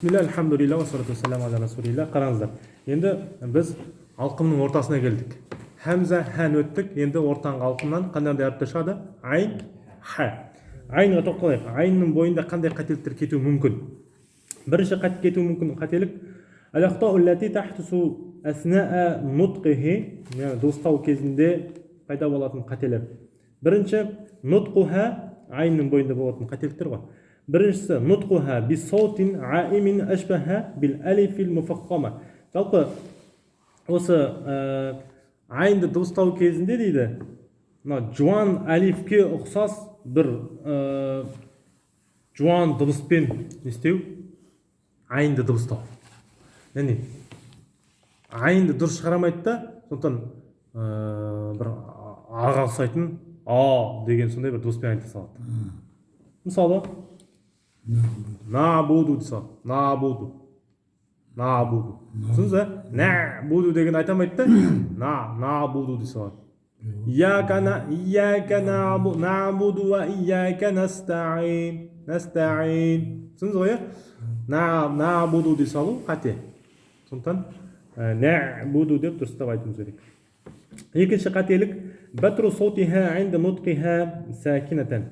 Бисмилля, альхамдулилля, уассалату уассаламу аля расулилля. Қараңыздар, енді біз алқымның ортасына келдік. Хамза, хан өттік. Енді ортаңғы алқымнан қандай әріптер шығады? Айн, ха. Айнға тоқталайық. Айнның бойында қандай қателіктер кетуі мүмкін? Бірінші қате кетуі мүмкін қателік Ал-ахтау аллати тахтусу аснаа нутқихи, яғни дыбыстау кезінде пайда болатын қателер. Бірінші, нутқуха, айнның бойында болатын қателіктер ғой. Біріншісі, нутқуха бисаутин аимин ашбаха бил алифил муфаххама. Жалпы осы айнды дыбыстау кезінде дейді, мына жуан алифке ұқсас бір жуан дыбыспен не істеу, айнды дыбыстау. Яғни айнды дұрыс шығара алмайды да, сондықтан бір аға ұқсайтын а деген сондай бір дыбыспен айта салады. Мысалы, набуду дей салады. Набуду, набуду, түсіндіңіз ба? Нә буду деген айта алмайды да, на набуду дей салады. Ияка набуду уа ияка настаин, настаин, түсіндіңіз ғой, иә? На набуду дей салу қате. Сондықтан нәбуду деп дұрыстап айтуымыз керек. Екінші қателік, бәтру саутиха инда нутқиха сакинатан.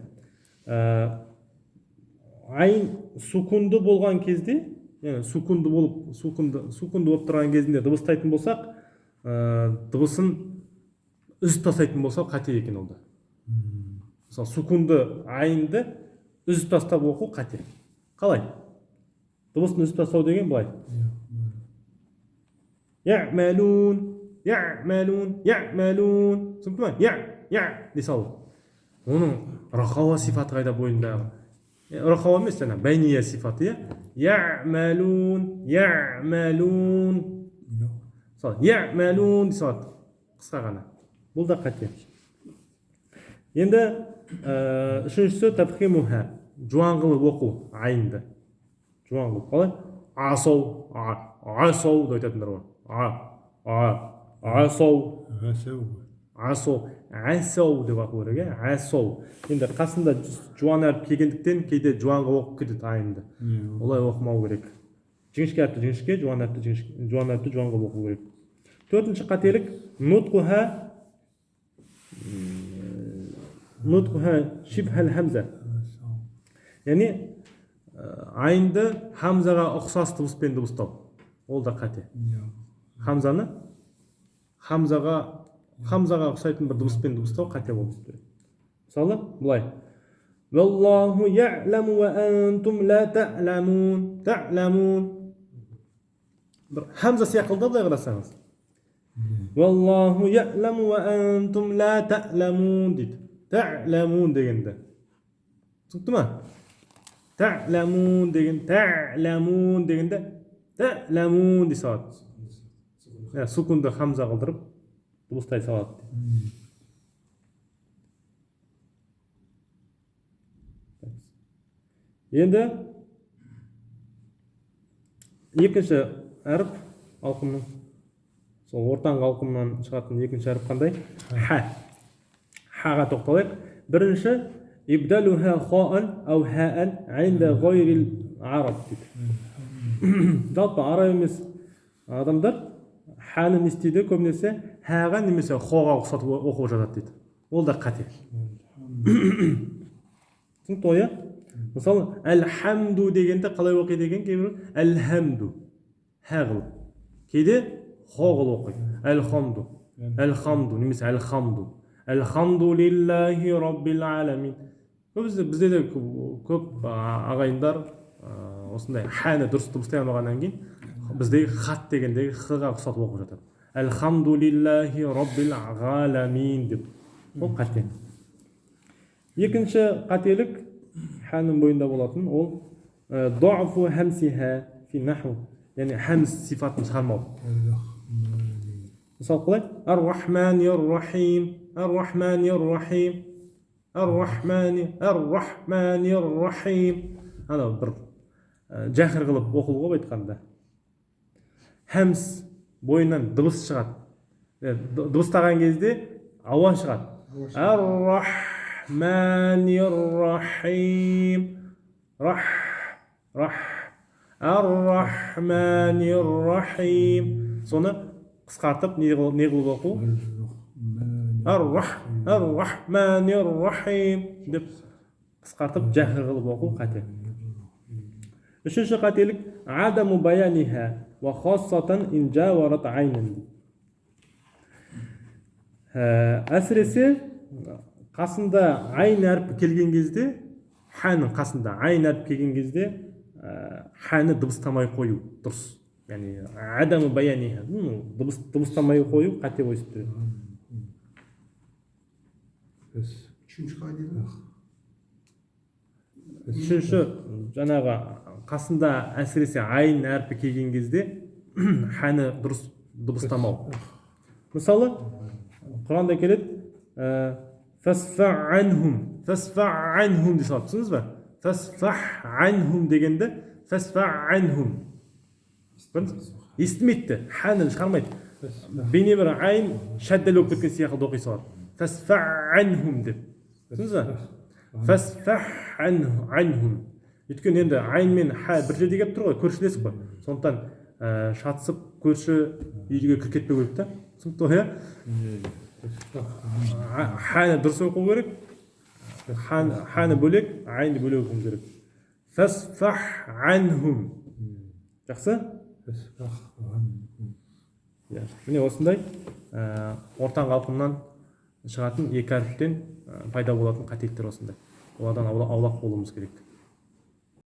Айн сукунды болған кезде, яғни сукунды болып, сукунды болып тұрған кезінде дыбыстайтын болсақ, дыбысын үзіп тастайтын болсақ, қате екен ол да. Мысалы, сукунды айнды үзіп тастап оқу қате. Қалай? Дыбысын үзіп тастау деген былай: я'малун, я'малун, я'малун, түсінікті ма? Я, я дей салу. Оның рахауа сипаты қайда бойындағы? Рахауа емес, жаңа бәйния сипаты, иә? Я'малун, я'малун, мысалы, я'малун дей салады қысқа ғана. Бұл да қате. Енді үшіншісі, тафхимуха, жуан қылып оқу. Айнды жуан қылып қалай? Асау, асау деп айтатындар бар. А, а, асау. Асау, асау деп оқу керек, иә, асау. Енді қасында жуан әріп келгендіктен кейде жуан қылып оқып кетеді айнды. Олай оқымау керек. Жіңішке әріпті жіңішке, жуан әріпті жіңішке, жуан әріпті жуан қылып оқу керек. Төртінші қателік, нутқуха шибхал хамза, яғни айнды хамзаға ұқсас дыбыспен дыбыстау. Ол да қате. Хамзаны хамзаға ұқсайтын бір дыбыспен дыбыстау қате болып есептеледі. Мысалы, былай: Валлаху я'ламу ва антум ла та'ламун, та'ламун, бір хамза сияқты да, былай қарасаңыз. Валлаху я'ламу ва антум ла та'ламун дейді. Та'ламун дегенде, түсінікті ма? Та'ламун деген, та'ламун дегенде та'ламун дей салады. Иә, сукунды хамза қылдырып дыбыстай салады. Енді екінші әріп алқымның, сол ортаңғы алқымнан шығатын екінші әріп қандай? Ха. Хаға тоқталайық. Бірінші, ибдалуха хоан ау хаан инда ғайрил араб дейді. Жалпы араб емес адамдар ханы не істейді? Көбінесе хаға немесе хоға ұқсатып оқып жатады дейді. Ол да қате. Түсінікті ғой, иә? Мысалы, әлхамду дегенде қалай оқиды екен кейбір? Әлхамду, ха қылып, кейде хо қылып оқиды. Әлхамду, әлхамду немесе әлхамду, әлхамдулиллахи роббил аламин. Көбісі бізде де көп ағайындар осындай ханы дұрыс дыбыстай алмағаннан кейін біздегі хат дегендегі х-ға ұқсатып оқып жатады. Әлхамдулиллахи роббил ғаламин деп. Ол қате. Екінші қателік ханың бойында болатын, ол дафу хамсиха фи наху, яғни хамс сипатын шығармау. Мысалы, қалай? Ар рахмани рахим, ар рахмани рахим, ар рахмани, ар рахмани рахим. Анау бір жахр қылып оқылу ғой. Айтқанда, хамс бойынан дыбыс шығады. Дыбыстаған кезде ауа шығады. Ар рахмани рахим, рах, рах. Ар-рахманир-рахим. Соны қысқартып не қылып оқу? Ар-рахманир-рахим деп қысқартып жаһр қылып оқу қате. Үшінші қателік адаму баяниха уа хоссатан ин жаварат айнан. Әсіресе қасында айн әрпі келген кезде, ханың қасында айн әрпі келген кезде ханы дыбыстамай қою дұрыс. Яғни адаму баяниха, дыбыстамай қою қате болып есептеледі. Үшінші қалай дедіңіз? Үшінші жаңағы қасында әсіресе айн әрпі келген кезде ханы дұрыс дыбыстамау. Мысалы, Құранда келеді, фасфа анхум, фасфа анхум дей салады, түсіндіңіз ба? Фасфах анхум дегенді фасфа анхум естімейді, ханы шығармайды. Бейне бір айн шәддәл болып кеткен сияқты оқи салады. Фасфа анхум деп. Түсіндіңіз ба? Фасфах анхум. Өйткені енді айн мен ха бір жерде келіп тұр ғой, көршілес қой. Сондықтан шатысып көрші үйге кіріп кетпеу керек та. Түсінікті ғой, иә? Ханы дұрыс оқу керек. Ханы бөлек, айнды бөлек оқуымыз керек. Фасфах анхум. Жақсы? Иә. Міне осындай ортаңғы алқымнан шығатын екі әріптен пайда болатын қателіктер осындай. Олардан аулақ болуымыз керек.